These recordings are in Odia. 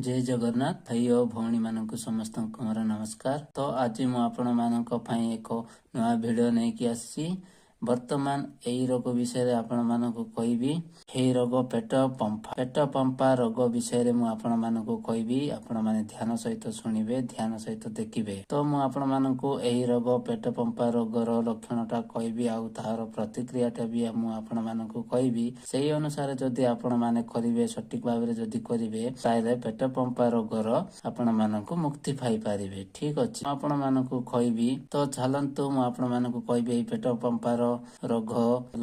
ଜୟ ଜଗନ୍ନାଥ। ଭାଇ ଓ ଭଉଣୀମାନଙ୍କୁ ସମସ୍ତଙ୍କୁ ମୋର ନମସ୍କାର। ତ ଆଜି ମୁଁ ଆପଣମାନଙ୍କ ପାଇଁ ଏକ ନୂଆ ଭିଡ଼ିଓ ନେଇକି ଆସିଛି। ବର୍ତ୍ତମାନ ଏଇ ରୋଗ ବିଷୟରେ ଆପଣମାନଙ୍କୁ କହିବି। ଏହି ରୋଗ ପେଟ ପମ୍ଫା। ପେଟ ପମ୍ପା ରୋଗ ବିଷୟରେ ମୁଁ ଆପଣମାନଙ୍କୁ କହିବି। ଆପଣମାନେ ଧ୍ୟାନ ସହିତ ଶୁଣିବେ, ଧ୍ୟାନ ସହିତ ଦେଖିବେ। ତ ମୁଁ ଆପଣମାନଙ୍କୁ ଏହି ରୋଗ ପେଟ ପମ୍ପା ରୋଗର ଲକ୍ଷଣଟା କହିବି ଆଉ ତାହାର ପ୍ରତିକ୍ରିୟାଟା ବି ମୁଁ ଆପଣମାନଙ୍କୁ କହିବି। ସେଇ ଅନୁସାରେ ଯଦି ଆପଣମାନେ କରିବେ, ସଠିକ ଭାବରେ ଯଦି କରିବେ, ତାହେଲେ ପେଟ ପମ୍ପା ରୋଗର ଆପଣମାନଙ୍କୁ ମୁକ୍ତି ପାଇପାରିବେ। ଠିକ ଅଛି, ମୁଁ ଆପଣମାନଙ୍କୁ କହିବି। ତ ଚାଲନ୍ତୁ, ମୁଁ ଆପଣମାନଙ୍କୁ କହିବି, ଏଇ ପେଟ ପମ୍ପାର ରୋଗ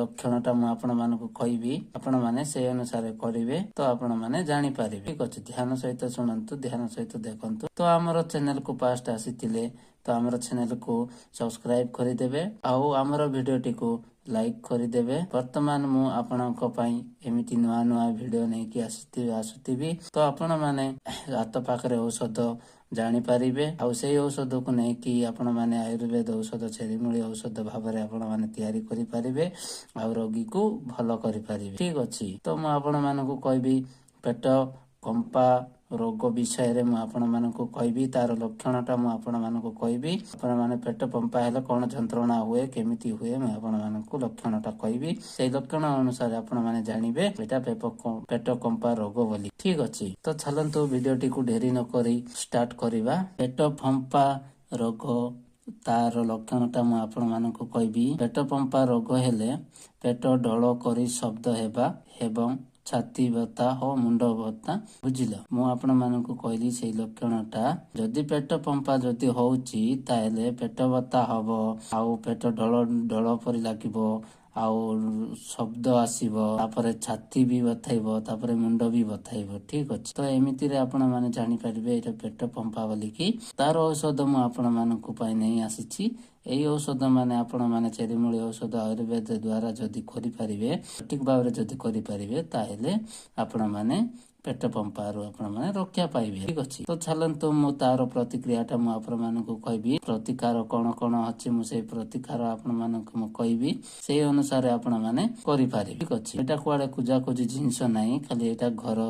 ଲକ୍ଷଣଟା ମୁଁ ଆପଣମାନଙ୍କୁ କହିବି। ଆପଣମାନେ ସେଇ ଅନୁସାରେ କରିବେ ତ ଆପଣମାନେ ଜାଣିପାରିବେ। ଠିକ ଅଛି, ଧ୍ୟାନ ସହିତ ଶୁଣନ୍ତୁ, ଧ୍ୟାନ ସହିତ ଦେଖନ୍ତୁ। ତ ଆମର ଚ୍ୟାନେଲକୁ ଫାଷ୍ଟ ଆସିଥିଲେ ତ ଆମର ଚ୍ୟାନେଲକୁ ସବସ୍କ୍ରାଇବ କରିଦେବେ ଆଉ ଆମର ଭିଡିଓଟିକୁ ଲାଇକ୍ କରିଦେବେ। ବର୍ତ୍ତମାନ ମୁଁ ଆପଣଙ୍କ ପାଇଁ ଏମିତି ନୂଆ ନୂଆ ଭିଡିଓ ନେଇକି ଆସୁଥିବି। ତ ଆପଣମାନେ ହାତ ପାଖରେ ଔଷଧ ଜାଣିପାରିବେ ଆଉ ସେଇ ଔଷଧକୁ ନେଇକି ଆପଣମାନେ ଆୟୁର୍ବେଦ ଔଷଧ, ଚେରିମୂଳି ଔଷଧ ଭାବରେ ଆପଣମାନେ ତିଆରି କରିପାରିବେ ଆଉ ରୋଗୀକୁ ଭଲ କରିପାରିବେ। ଠିକ ଅଛି, ତ ମୁଁ ଆପଣମାନଙ୍କୁ କହିବି, ପେଟ କମ୍ପା ରୋଗ ବିଷୟରେ ମୁଁ ଆପଣମାନଙ୍କୁ କହିବି। ତାର ଲକ୍ଷଣଟା ମୁଁ ଆପଣମାନଙ୍କୁ କହିବି। ଆପଣମାନେ ପେଟ ପମ୍ପା ହେଲେ କଣ ଯନ୍ତ୍ରଣା ହୁଏ, କେମିତି ହୁଏ, ମୁଁ ଆପଣମାନଙ୍କୁ ଲକ୍ଷଣଟା କହିବି। ସେଇ ଲକ୍ଷଣ ଅନୁସାରେ ଆପଣମାନେ ଜାଣିବେ ଏଇଟା ପେଟ କମ୍ପା ରୋଗ ବୋଲି। ଠିକ ଅଛି, ତ ଚାଲନ୍ତୁ, ଭିଡିଓଟିକୁ ଡେରି ନ କରି ଷ୍ଟାର୍ଟ କରିବା। ପେଟ ଫମ୍ପା ରୋଗ, ତାର ଲକ୍ଷଣଟା ମୁଁ ଆପଣମାନଙ୍କୁ କହିବି। ପେଟ ପମ୍ପା ରୋଗ ହେଲେ ପେଟ ଢଳ କରି ଶବ୍ଦ ହେବା ଏବଂ ଛାତି ବଥା ଓ ମୁଣ୍ଡ ବଥା। ବୁଝିଲ, ମୁଁ ଆପଣମାନଙ୍କୁ କହିଲି ସେଇ ଲକ୍ଷଣଟା। ଯଦି ପେଟ ପମ୍ପା ଯଦି ହଉଛି, ତାହେଲେ ପେଟ ବଥା ହବ ଆଉ ପେଟ ଢଳ ଢଳ ପରି ଲାଗିବ ଆଉ ଶବ୍ଦ ଆସିବ, ତାପରେ ଛାତି ବି ବଥାଇବ, ତାପରେ ମୁଣ୍ଡ ବି ବଥାଇବ। ଠିକ ଅଛି, ତ ଏମିତିରେ ଆପଣ ମାନେ ଜାଣିପାରିବେ ଏଇଟା ପେଟ ପମ୍ପା ବୋଲିକି। ତାର ଔଷଧ ମୁଁ ଆପଣମାନଙ୍କ ପାଇଁ ନେଇ ଆସିଛି। ଏଇ ଔଷଧ ମାନେ ଆପଣ ମାନେ ଚେରିମୂଳି ଔଷଧ ଆୟୁର୍ବେଦ ଦ୍ଵାରା ଯଦି କରିପାରିବେ, ସଠିକ ଭାବରେ ଯଦି କରିପାରିବେ, ତାହେଲେ ଆପଣମାନେ ପେଟ ପମ୍ପାରୁ ଆପଣମାନେ ରକ୍ଷା ପାଇବେ। ଠିକ ଅଛି, ତ ଚାଲନ୍ତୁ, ମୁଁ ତାର ପ୍ରତିକ୍ରିୟାଟା ମୁଁ ଆପଣମାନଙ୍କୁ କହିବି। ପ୍ରତିକାର କଣ କଣ ଅଛି, ମୁଁ ସେଇ ପ୍ରତିକାର ଆପଣମାନଙ୍କୁ ମୁଁ କହିବି। ସେଇ ଅନୁସାରେ ଆପଣମାନେ କରିପାରିବେ। ଠିକ ଅଛି, ଏଇଟା କୁଆଡେ ଖୋଜାଖୋଜି ଜିନିଷ ନାହିଁ। ଖାଲି ଏଇଟା ଘର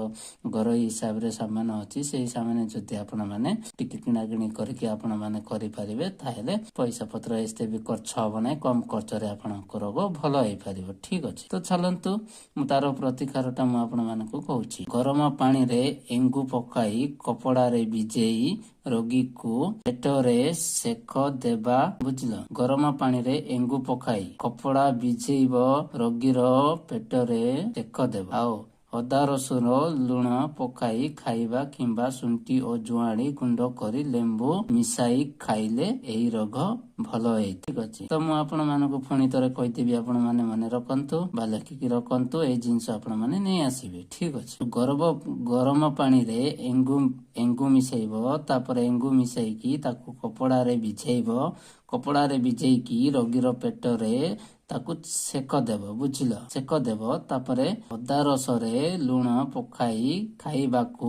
ଘରୋଇ ହିସାବରେ ସାମାନ ଅଛି। ସେଇ ସାମାନ ଯଦି ଆପଣମାନେ ଟିକେ କିଣାକିଣି କରିକି ଆପଣମାନେ କରିପାରିବେ, ତାହେଲେ ପଇସା ପତ୍ର ଏତେ ବି ଖର୍ଚ୍ଚ ହବ ନାହିଁ। କମ ଖର୍ଚ୍ଚରେ ଆପଣଙ୍କ ରୋଗ ଭଲ ହେଇପାରିବ। ଠିକ ଅଛି, ତ ଚାଲନ୍ତୁ, ମୁଁ ତାର ପ୍ରତିକାରଟା ମୁଁ ଆପଣମାନଙ୍କୁ କହୁଛି। ଗରମ ପାଣିରେ ଏଙ୍ଗୁ ପକାଇ କପଡ଼ାରେ ଭିଜେଇ ରୋଗୀକୁ ପେଟରେ ସେକ ଦେବା। ବୁଝିଲ, ଗରମ ପାଣିରେ ଏଙ୍ଗୁ ପକାଇ କପଡ଼ା ଭିଜେଇବ, ରୋଗୀର ପେଟରେ ସେକ ଦେବ। ଆଉ ଅଦା ରସୁଣ ଲୁଣ ପକାଇ ଖାଇବା କିମ୍ବା ଶୁଣ୍ଠି ଓ ଜୁଆଣି ଗୁଣ୍ଡ କରି ଲେମ୍ବୁ ମିଶାଇ ଖାଇଲେ ଏହି ରୋଗ ଭଲ ହେଇ। ଠିକ ଅଛି, ତ ମୁଁ ଆପଣ ମାନଙ୍କୁ ପୁଣି ଥରେ କହିଦେବି। ଆପଣ ମାନେ ମନେ ରଖନ୍ତୁ ବା ଲେଖିକି ରଖନ୍ତୁ। ଏଇ ଜିନିଷ ଆପଣ ମାନେ ନେଇ ଆସିବେ। ଠିକ ଅଛି, ଗରମ ପାଣିରେ ଏଙ୍ଗୁ ଏଙ୍ଗୁ ମିଶେଇବ। ତାପରେ ଏଙ୍ଗୁ ମିଶେଇକି ତାକୁ କପଡ଼ାରେ ଭିଜେଇବ। କପଡ଼ାରେ ଭିଜେଇକି ରୋଗୀର ପେଟରେ ତାକୁ ସେକ ଦେବ। ବୁଝିଲ, ସେକ ଦେବ। ତାପରେ ଅଦା ରସରେ ଲୁଣ ପକାଇ ଖାଇବାକୁ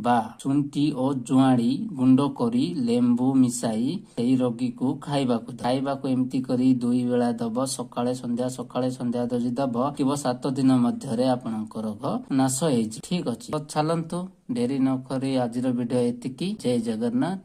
ବା ଶୁଣ୍ଠି ଓ ଜୁଆଣି ଗୁଣ୍ଡ କରି ଲେମ୍ବୁ ମିଶାଇ ସେଇ ରୋଗୀକୁ ଖାଇବାକୁ ଖାଇବାକୁ ଏମିତି କରି ଦୁଇ ବେଳା ଦବ, ସକାଳେ ସନ୍ଧ୍ୟା, ସକାଳେ ସନ୍ଧ୍ୟା ଯଦି ଦବ ଥିବ, 7 ଦିନ ମଧ୍ୟରେ ଆପଣଙ୍କ ରୋଗ ନାଶ ହେଇଯିବ। ଠିକ ଅଛି, ତ ଚାଲନ୍ତୁ, ଡେରି ନ କରି ଆଜିର ଭିଡିଓ ଏତିକି। ଜୟ ଜଗନ୍ନାଥ।